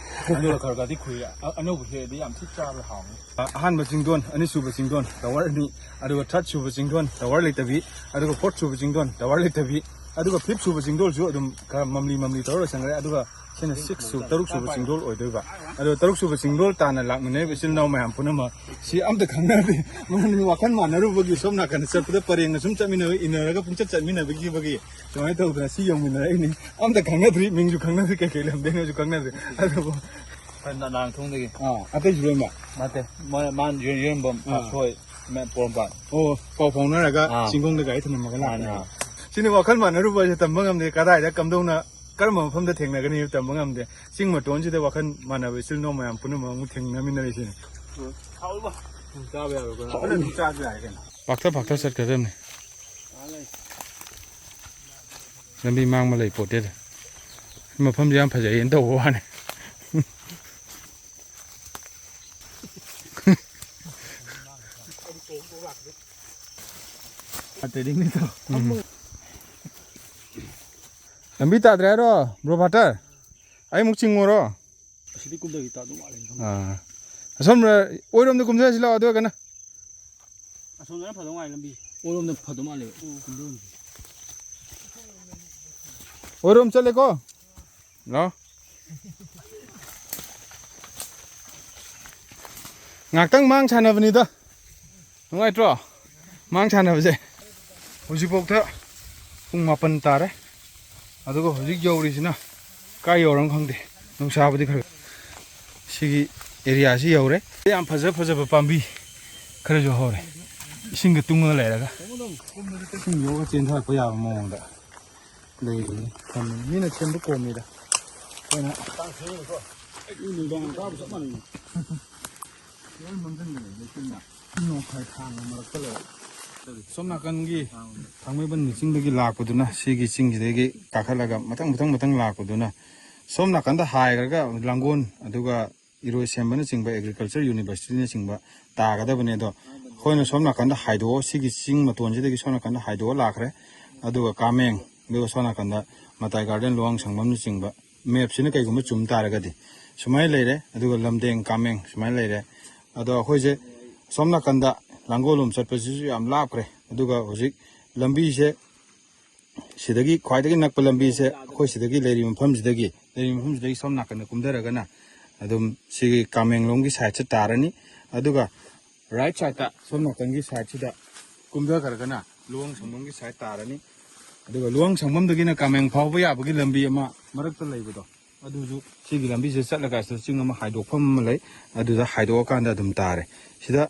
ꯑꯗꯨꯒ ꯈꯔ ꯈꯔꯗꯤ ꯈꯨꯏꯔꯦ꯫ ꯑ-, ꯑꯅꯧꯕ ꯍꯦꯛꯑꯗꯤ ꯌꯥꯝ ꯊꯤ ꯆꯥꯕ ꯍꯥꯎꯅꯤ꯫ ꯑ-, ꯑꯍꯥꯟꯕ ꯆꯤꯡꯗꯣꯟ, ꯑꯅꯤꯁꯨꯕ ꯆꯤꯡꯗꯣꯟ, ꯇꯋꯥꯔ ꯑꯅꯤ, ꯑꯗꯨꯒ ꯊꯥꯔꯠ ꯁꯨꯕ ꯆꯤꯡꯗꯣꯟ, ꯇꯋꯥꯔ ꯂꯩꯇꯕꯤ, ꯑꯗꯨꯒ ꯐꯣꯔꯠ ꯁꯨꯕ ꯆꯤꯡꯗꯣꯟ, ꯇꯋꯥꯔ ꯂꯩꯇꯕꯤ, ꯑꯗꯨꯒ ꯐꯤꯐ ꯁꯨꯕ ꯆꯤꯡꯗꯣꯜꯁꯨ ꯑꯗꯨꯝ ꯈꯔ ꯃꯝꯂꯤ ꯃꯝꯂꯤ ꯇꯧꯔ ꯂꯣꯏꯁꯟꯈ꯭ꯔꯦ꯫ ꯑꯗꯨꯒ ꯁꯤꯅ ꯁꯤꯛꯁ ꯁꯨ, ꯇꯔꯨꯛ ꯁꯨꯕ ꯆꯤꯡꯗꯣꯜ ꯑꯣꯏꯗꯣꯏꯕ꯫ ꯑꯗꯣ ꯇꯔꯨꯛ ꯁꯨꯕ ꯆꯤꯡꯗꯣꯜ ꯇꯥꯟꯅ ꯂꯥꯛꯃꯤꯟꯅꯔꯤꯕ ꯏꯆꯤꯜ ꯏꯅꯥꯎ ꯃꯌꯥꯝ ꯄꯨꯝꯅꯃꯛ ꯁꯤ ꯑꯝꯇ ꯈꯪꯅꯗꯦ꯫ ꯃꯔꯝꯗꯤ ꯋꯥꯈꯜ ꯃꯥꯟꯅꯔꯨꯕꯒꯤ ꯁꯣꯝ ꯅꯥꯀꯟꯗ ꯆꯠꯄꯗ ꯄꯔꯦꯡꯅ ꯁꯨꯝ ꯆꯠꯃꯤꯟꯅꯕ, ꯏꯟꯅꯔꯒ ꯄꯨꯡꯆꯠ ꯆꯠꯃꯤꯟꯅꯕꯤꯈꯤꯕꯒꯤ ꯁꯨꯃꯥꯏꯅ ꯇꯧꯗꯅ ꯁꯤ ꯌꯧꯃꯤꯟꯅꯔꯛꯏꯅꯤ꯫ ꯑꯝꯇ ꯈꯪꯅꯗ꯭ꯔꯤ, ꯃꯤꯡꯁꯨ ꯈꯪꯅꯗ꯭ꯔꯤ, ꯀꯩꯀꯩ ꯂꯝꯗꯩꯅꯣꯁꯨ ꯈꯪꯅꯗ꯭ꯔꯤ꯫ ꯑꯗꯨꯕꯨ ꯑꯩꯈꯣꯏ ꯅ-, ꯅꯥꯔꯪꯊꯣꯡꯗꯒꯤ꯫ ꯑꯥ, ꯑꯇꯩꯁꯨ ꯂꯣꯏꯅꯃꯛ? ꯅꯠꯇꯦ, ꯃꯣꯏ, ꯃꯥꯅ ꯌꯣꯟ-, ꯌꯣꯟꯐꯝ ꯑꯥ꯫ ꯄꯥꯠꯁꯣꯏ, ꯃ-, ꯄꯣꯔꯣꯝꯄꯥꯠ꯫ ꯑꯣ, ꯄꯥꯎ ꯐꯥꯎꯅꯔꯒ ꯑꯥ꯫ ꯆꯤꯡꯈꯣꯡꯗ ꯒꯥꯔꯤ ꯊꯝꯂꯝꯃꯒ ꯃꯥꯅꯦ, ꯂꯥꯛꯄꯅꯦꯕ꯫ ꯑꯥ꯫ ꯁꯤꯅꯤ ꯋꯥꯈꯜ ꯃꯥꯟꯅꯔꯨꯕ ꯍꯥꯏꯁꯦ ꯇꯝꯕ ꯉꯝꯗꯦ꯫ ꯀꯗꯥꯏꯗ ꯀꯝꯗꯧꯅ ꯀꯔꯝꯕ ꯃꯐꯝꯗ ꯊꯦꯡꯅꯒꯅꯤ ꯍꯥꯏꯕ ꯇꯝꯕ ꯉꯝꯗꯦ꯫ ꯆꯤꯡ ꯃꯇꯣꯟꯁꯤꯗ ꯋꯥꯈꯜ ꯃꯥꯟꯅꯕ ꯏꯆꯤꯜ ꯏꯅꯥꯎ ꯃꯌꯥꯝ ꯄꯨꯝꯅꯃꯛ ꯑꯃꯨꯛ ꯊꯦꯡꯅꯃꯤꯟꯅꯔꯤꯁꯤꯅꯦ꯫ ꯍꯥꯎꯕ꯫ ꯑꯗꯨꯝ ꯆꯥꯕ ꯌꯥꯔꯣꯏ, ꯑꯩꯈꯣꯏ꯫ ꯑꯗꯨꯝ ꯆꯥꯕ ꯌꯥꯔꯦ ꯀꯩꯅꯣ꯫ ꯄꯥꯛꯊ ꯄꯥꯛꯊ ꯆꯠꯀꯗꯕꯅꯤ꯫ ꯂꯝꯕꯤ ꯃꯥꯡꯕ ꯂꯩ ꯄꯣꯠꯇꯦꯗ꯫ ꯃꯐꯝꯁꯦ ꯌꯥꯝ ꯐꯖꯩꯌꯦꯅ ꯇꯧꯕ ꯋꯥꯅꯤ꯫ ꯎꯝ꯫ ꯂꯝꯕꯤ ꯇꯥꯗ꯭ꯔꯦ ꯍꯥꯏꯔꯣ, ꯕ꯭ꯔꯣ ꯐꯥꯇꯔ? ꯑꯩ ꯑꯃꯨꯛ ꯆꯤꯡꯉꯨꯔꯣ? ꯑꯁꯤꯗꯤ ꯀꯨꯝꯗꯕꯤ ꯇꯥꯗꯧ ꯃꯥꯜꯂꯦ꯫ ꯑꯥ꯫ ꯑꯁꯣꯝ, ꯑꯣꯏꯔꯣꯝꯗ ꯀꯨꯝꯊꯔꯁꯤ ꯂꯥꯛꯑꯣ, ꯑꯗꯨ ꯑꯣꯏꯔꯒꯅ꯫ ꯑꯁꯣꯝꯗꯅ ꯐꯗꯧ ꯃꯥꯜꯂꯦ ꯂꯝꯕꯤ꯫ ꯑꯣꯏꯔꯣꯝꯗ ꯐꯗꯧ ꯃꯥꯜꯂꯦꯕ꯫ ꯎꯝ꯫ ꯀꯨꯝꯗꯔꯣꯝꯁꯦ꯫ ꯑꯣꯏꯔꯣꯝ ꯆꯠꯂꯦꯀꯣ? ꯂꯥꯛꯑꯣ꯫ ꯉꯥꯛꯇꯪ ꯃꯥꯡ ꯁꯥꯟꯅꯕꯅꯤꯗ꯫ ꯅꯨꯡꯉꯥꯏꯇ꯭ꯔꯣ? ꯃꯥꯡ ꯁꯥꯟꯅꯕꯁꯦ꯫ ꯍꯧꯖꯤꯛꯐꯥꯎꯗ ꯄꯨꯡ ꯃꯥꯄꯟ ꯇꯥꯔꯦ꯫ ꯑꯗꯨꯒ ꯍꯧꯖꯤꯛ ꯌꯧꯔꯤꯁꯤꯅ ꯀꯥꯏ ꯌꯧꯔꯝ ꯈꯪꯗꯦ꯫ ꯅꯨꯡꯁꯥꯕꯨꯗꯤ ꯈꯔ, ꯁꯤꯒꯤ ꯑꯦꯔꯤꯌꯥꯁꯤ ꯌꯧꯔꯦ꯫ ꯌꯥꯝ ꯐꯖ ꯐꯖꯕ ꯄꯥꯝꯕꯤ ꯈꯔꯁꯨ ꯍꯧꯔꯦ꯫ ꯏꯁꯤꯡꯒ ꯇꯨꯡꯉꯒ ꯂꯩꯔꯒ ꯏꯁꯤꯡ ꯌꯣꯛꯑꯒ ꯆꯦꯟꯊꯔꯛꯄ ꯌꯥꯕ ꯃꯑꯣꯡꯗ ꯂꯩꯔꯤꯅꯤ, ꯊꯝꯃꯤꯅꯤ꯫ ꯃꯤꯅ ꯁꯦꯝꯕ ꯀꯣꯝꯃꯤꯗ꯫ ꯑꯩꯈꯣꯏꯅ ꯅꯨꯡꯗꯥꯡ ꯀꯥꯕ ꯆꯞ ꯃꯥꯟꯅꯩ꯫ ꯂꯣꯏ ꯃꯝꯁꯤꯟꯈ꯭ꯔꯦ ꯂꯩꯆꯤꯟꯅ꯫ ꯅꯣꯡꯈꯥꯏ ꯊꯥꯡꯒ ꯃꯔꯛꯇ ꯂꯩꯔꯦ꯫ ꯁꯣꯝ ꯅꯥꯀꯟꯒꯤ ꯊꯥꯡꯃꯩꯕꯟꯒꯤ ꯆꯤꯡꯗꯒꯤ ꯂꯥꯛꯄꯗꯨꯅ ꯁꯤꯒꯤ ꯆꯤꯡꯁꯤꯗꯒꯤ ꯀꯥꯈꯠꯂꯒ ꯃꯊꯪ ꯃꯊꯪ ꯃꯊꯪ ꯂꯥꯛꯄꯗꯨꯅ ꯁꯣꯝ ꯅꯥꯀꯟꯗ ꯍꯥꯏꯈ꯭ꯔꯒ ꯂꯥꯡꯒꯣꯜ, ꯑꯗꯨꯒ ꯏꯔꯣꯏꯁꯦꯝꯕꯅꯆꯤꯡꯕ, Agriculture Universityꯅꯆꯤꯡꯕ ꯇꯥꯒꯗꯕꯅꯦ꯫ ꯑꯗꯣ ꯑꯩꯈꯣꯏꯅ ꯁꯣꯝ ꯅꯥꯀꯟꯗ ꯍꯥꯏꯗꯣꯛꯑ, ꯁꯤꯒꯤ ꯆꯤꯡ ꯃꯇꯣꯟꯁꯤꯗꯒꯤ ꯁꯣꯝ ꯅꯥꯀꯟꯗ ꯍꯥꯏꯗꯣꯛꯑ ꯂꯥꯛꯈ꯭ꯔꯦ꯫ ꯑꯗꯨꯒ ꯀꯥꯃꯦꯡ, ꯑꯗꯨꯒ ꯁꯣꯝ ꯅꯥꯀꯟꯗ ꯃꯇꯥꯏ ꯒꯥꯔꯗꯦꯟ, ꯂꯨꯋꯥꯡ ꯁꯪꯕꯝꯅꯆꯤꯡꯕ, ꯃꯦꯞꯁꯤꯅ ꯀꯩꯒꯨꯝꯕ ꯆꯨꯝ ꯇꯥꯔꯒꯗꯤ ꯁꯨꯃꯥꯏꯅ ꯂꯩꯔꯦ꯫ ꯑꯗꯨꯒ ꯂꯝꯗꯦꯡ, ꯀꯥꯃꯦꯡ ꯁꯨꯃꯥꯏꯅ ꯂꯩꯔꯦ꯫ ꯑꯗꯣ ꯑꯩꯈꯣꯏꯁꯦ ꯁꯣꯝ ꯅꯥꯀꯟꯗ ꯂꯥꯡꯒꯣꯜꯂꯣꯝ ꯆꯠꯄꯁꯤꯁꯨ ꯌꯥꯝ ꯂꯥꯞꯈ꯭ꯔꯦ꯫ ꯑꯗꯨꯒ ꯍꯧꯖꯤꯛ ꯂꯝꯕꯤꯁꯦ ꯁꯤꯗꯒꯤ ꯈ꯭ꯋꯥꯏꯗꯒꯤ ꯅꯛꯄ ꯂꯝꯕꯤꯁꯦ ꯑꯩꯈꯣꯏ ꯁꯤꯗꯒꯤ ꯂꯩꯔꯤꯕ ꯃꯐꯝꯁꯤꯗꯒꯤ, ꯂꯩꯔꯤꯕ ꯃꯐꯝꯁꯤꯗꯒꯤ ꯁꯣꯝ ꯅꯥꯀꯟꯗ ꯀꯨꯝꯊꯔꯒꯅ ꯑꯗꯨꯝ ꯁꯤꯒꯤ ꯀꯥꯃꯦꯡꯂꯣꯡꯒꯤ ꯁꯥꯏꯠꯁꯦ ꯇꯥꯔꯅꯤ꯫ ꯑꯗꯨꯒ ꯔꯥꯏꯠ ꯁꯥꯏꯠꯇ, ꯁꯣꯝ ꯅꯥꯀꯟꯒꯤ ꯁꯥꯏꯠꯁꯤꯗ ꯀꯨꯝꯊꯈ꯭ꯔꯒꯅ ꯂꯨꯋꯥꯡ ꯁꯪꯕꯝꯒꯤ ꯁꯥꯏꯠ ꯇꯥꯔꯅꯤ꯫ ꯑꯗꯨꯒ ꯂꯨꯋꯥꯡ ꯁꯪꯕꯝꯗꯒꯤꯅ ꯀꯥꯃꯦꯡ ꯐꯥꯎꯕ ꯌꯥꯕꯒꯤ ꯂꯝꯕꯤ ꯑꯃ ꯃꯔꯛꯇ ꯂꯩꯕꯗꯣ, ꯑꯗꯨꯁꯨ ꯁꯤꯒꯤ ꯂꯝꯕꯤꯁꯦ ꯆꯠꯂꯒ ꯁꯤꯗ ꯆꯤꯡ ꯑꯃ ꯍꯥꯏꯗꯣꯛꯐꯝ ꯑꯃ ꯂꯩ, ꯑꯗꯨꯗ ꯍꯥꯏꯗꯣꯛꯑꯀꯥꯟꯗ ꯑꯗꯨꯝ ꯇꯥꯔꯦ꯫ ꯁꯤꯗ,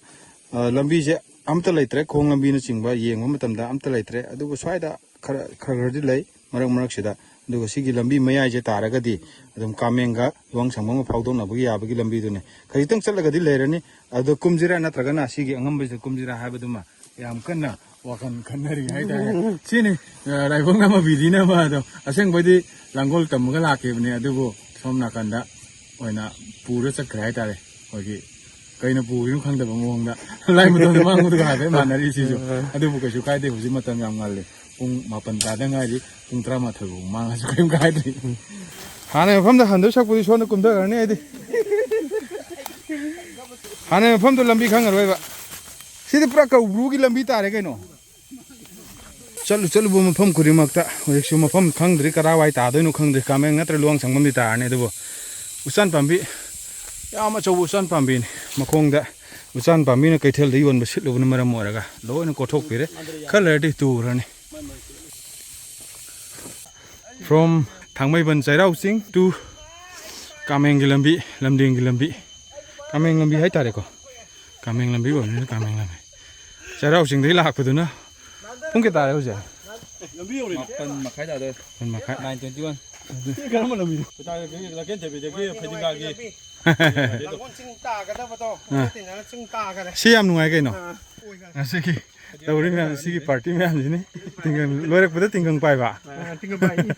ꯑ, ꯂꯝꯕꯤꯁꯦ ꯑꯝꯇ ꯂꯩꯇ꯭ꯔꯦ, ꯈꯣꯡ ꯂꯝꯕꯤꯅꯆꯤꯡꯕ ꯌꯦꯡꯕ ꯃꯇꯝꯗ ꯑꯝꯇ ꯂꯩꯇ꯭ꯔꯦ꯫ ꯑꯗꯨꯕꯨ ꯁ꯭ꯋꯥꯏꯗ ꯈꯔ, ꯈꯔ ꯈꯔꯗꯤ ꯂꯩ ꯃꯔꯛ ꯃꯔꯛꯁꯤꯗ꯫ ꯑꯗꯨꯒ ꯁꯤꯒꯤ ꯂꯝꯕꯤ ꯃꯌꯥꯏꯁꯦ ꯇꯥꯔꯒꯗꯤ ꯑꯗꯨꯝ ꯀꯥꯃꯦꯡꯒ ꯂꯨꯋꯥꯡ ꯁꯪꯕꯝꯒ ꯐꯥꯎꯗꯣꯛꯅꯕꯒꯤ ꯌꯥꯕꯒꯤ ꯂꯝꯕꯤꯗꯨꯅꯦ꯫ ꯈꯖꯤꯛꯇꯪ ꯆꯠꯂꯒꯗꯤ ꯂꯩꯔꯅꯤ꯫ ꯑꯗꯣ ꯀꯨꯝꯁꯤꯔꯥ ꯅꯠꯇ꯭ꯔꯒꯅ ꯁꯤꯒꯤ ꯑꯉꯝꯕꯁꯤꯗ ꯀꯨꯝꯁꯤꯔꯥ ꯍꯥꯏꯕꯗꯨꯃ ꯌꯥꯝ ꯀꯟꯅ ꯋꯥꯈꯜ ꯈꯟꯅꯔꯤ ꯍꯥꯏꯇꯥꯔꯦ꯫ ꯁꯤꯅꯤ, ꯑ, ꯂꯥꯏꯕꯛ ꯅꯝꯃꯕꯤꯗꯤꯅ ꯑꯃ ꯑꯗꯣ ꯑꯁꯦꯡꯕꯩꯗꯤ ꯂꯥꯡꯒꯣꯜ ꯇꯝꯃꯒ ꯂꯥꯛꯈꯤꯕꯅꯦ, ꯑꯗꯨꯕꯨ ꯁꯣꯝ ꯅꯥꯀꯟꯗ ꯑꯣꯏꯅ ꯄꯨꯔ ꯆꯠꯈ꯭ꯔꯦ ꯍꯥꯏꯇꯥꯔꯦ꯫ ꯑꯩꯈꯣꯏꯒꯤ ꯀꯩꯅ ꯄꯨꯔꯤꯅꯣ ꯈꯪꯗꯕ ꯃꯑꯣꯡꯗ ꯂꯥꯏ ꯃꯇꯣꯟꯗ ꯃꯥꯡꯕꯗꯨꯒ ꯍꯥꯏꯐꯦꯠ ꯃꯥꯟꯅꯔꯤ ꯁꯤꯁꯨ꯫ ꯑꯗꯨꯕꯨ ꯀꯩꯁꯨ ꯀꯥꯏꯗꯦ, ꯍꯧꯖꯤꯛ ꯃꯇꯝ ꯌꯥꯝ ꯉꯜꯂꯤ, ꯄꯨꯡ ꯃꯥꯄꯟ ꯇꯥꯗ ꯉꯥꯏꯔꯤ, ꯄꯨꯡ ꯇꯔꯥꯃꯥꯊꯣꯏ ꯐꯥꯎ ꯃꯥꯡꯉꯁꯨ ꯀꯔꯤꯝ ꯀꯥꯏꯗ꯭ꯔꯤ꯫ ꯍꯥꯟꯅ ꯃꯐꯝꯗ ꯍꯟꯗꯣꯏ ꯁꯛꯄꯨꯗꯤ ꯁꯣꯝꯗ ꯀꯨꯝꯊꯈ꯭ꯔꯅꯤ ꯑꯩꯗꯤ꯫ ꯍꯥꯟꯅ ꯃꯐꯝꯗꯣ ꯂꯝꯕꯤ ꯈꯪꯉꯔꯣꯏꯕ꯫ ꯁꯤꯗꯤ ꯄꯨꯔꯥ ꯀꯧꯕ꯭ꯔꯨꯒꯤ ꯂꯝꯕꯤ ꯇꯥꯔꯦ ꯀꯩꯅꯣ꯫ ꯆꯠꯂꯨ ꯆꯠꯂꯨꯕ ꯃꯐꯝ ꯈꯨꯗꯤꯡꯃꯛꯇ ꯍꯧꯖꯤꯛꯁꯨ ꯃꯐꯝ ꯈꯪꯗ꯭ꯔꯤ, ꯀꯔꯥꯏꯋꯥꯏ ꯇꯥꯗꯣꯏꯅꯣ ꯈꯪꯗ꯭ꯔꯤ꯫ ꯀꯥꯃꯦꯡ ꯅꯠꯇ꯭ꯔ ꯂꯨꯋꯥꯡ ꯁꯪꯕꯝꯗꯤ ꯇꯥꯔꯅꯤ꯫ ꯑꯗꯨꯕꯨ ꯎꯆꯥꯟ ꯄꯥꯝꯕꯤ ꯌꯥꯝ ꯑꯆꯧꯕ ꯎꯆꯥꯟ ꯄꯥꯝꯕꯤꯅꯤ꯫ ꯃꯈꯣꯡꯗ ꯎꯆꯥꯟ ꯄꯥꯝꯕꯤꯅ ꯀꯩꯊꯦꯜꯗ ꯌꯣꯟꯕ ꯁꯤꯠꯂꯨꯕꯅ ꯃꯔꯝ ꯑꯣꯏꯔꯒ ꯂꯣꯏꯅ ꯀꯣꯊꯣꯛꯄꯤꯔꯦ꯫ ꯈꯔ ꯂꯩꯔꯗꯤ ꯇꯨꯈ꯭ꯔꯅꯤ꯫ From ꯊꯥꯡꯃꯩꯕꯟ ꯆꯩꯔꯥꯎ ꯆꯤꯡ to ꯀꯥꯃꯦꯡꯒꯤ ꯂꯝꯕꯤ, ꯂꯝꯗꯦꯡꯒꯤ ꯂꯝꯕꯤ, ꯀꯥꯃꯦꯡ ꯂꯝꯕꯤ ꯍꯥꯏꯇꯥꯔꯦꯀꯣ꯫ ꯀꯥꯃꯦꯡ ꯂꯝꯕꯤ ꯑꯣꯏꯕꯅꯤꯅ ꯀꯥꯃꯦꯡ ꯂꯝꯕꯤ꯫ ꯆꯩꯔꯥꯎ ꯆꯤꯡꯗꯒꯤ ꯂꯥꯛꯄꯗꯨꯅ ꯄꯨꯡ ꯀꯌꯥ ꯇꯥꯔꯦ ꯍꯧꯖꯤꯛ? ꯂꯝꯕꯤ ꯌꯧꯔꯦ꯫ ꯃꯥꯄꯟ ꯃꯈꯥꯏ ꯇꯥꯗꯣꯔꯦ꯫ ꯃꯥꯄꯟ ꯃꯈꯥꯏ꯫ Nine twenty one. ꯀꯔꯝꯕ ꯂꯝꯕꯤꯅꯣ? ꯂꯥꯀꯦꯟꯊꯦꯝꯕꯤꯗꯒꯤ ꯐꯩꯗꯤꯡꯒꯥꯒꯤ꯫ ꯂꯥꯡꯒꯣꯜ ꯆꯤꯡ ꯇꯥꯒꯗꯕꯗꯣ꯫ ꯑꯥ꯫ ꯇꯤꯟꯅꯔ ꯆꯤꯡ ꯇꯥꯒꯔꯦ꯫ ꯁꯤ ꯌꯥꯝ ꯅꯨꯡꯉꯥꯏ ꯀꯩꯅꯣ꯫ ꯑꯥ꯫ ꯉꯁꯤꯒꯤ ꯇꯧꯔꯤ ꯃꯌꯥꯝꯁꯤ, ꯁꯤꯒꯤ ꯄꯥꯔꯇꯤ ꯃꯌꯥꯝꯁꯤꯅꯤ꯫ ꯇꯤꯡꯒꯪ ꯂꯣꯏꯔꯛꯄꯗ ꯇꯤꯡꯒꯪ ꯄꯥꯏꯕ꯫ ꯑꯥ, ꯇꯤꯡꯒꯪ ꯄꯥꯏꯕꯤ꯫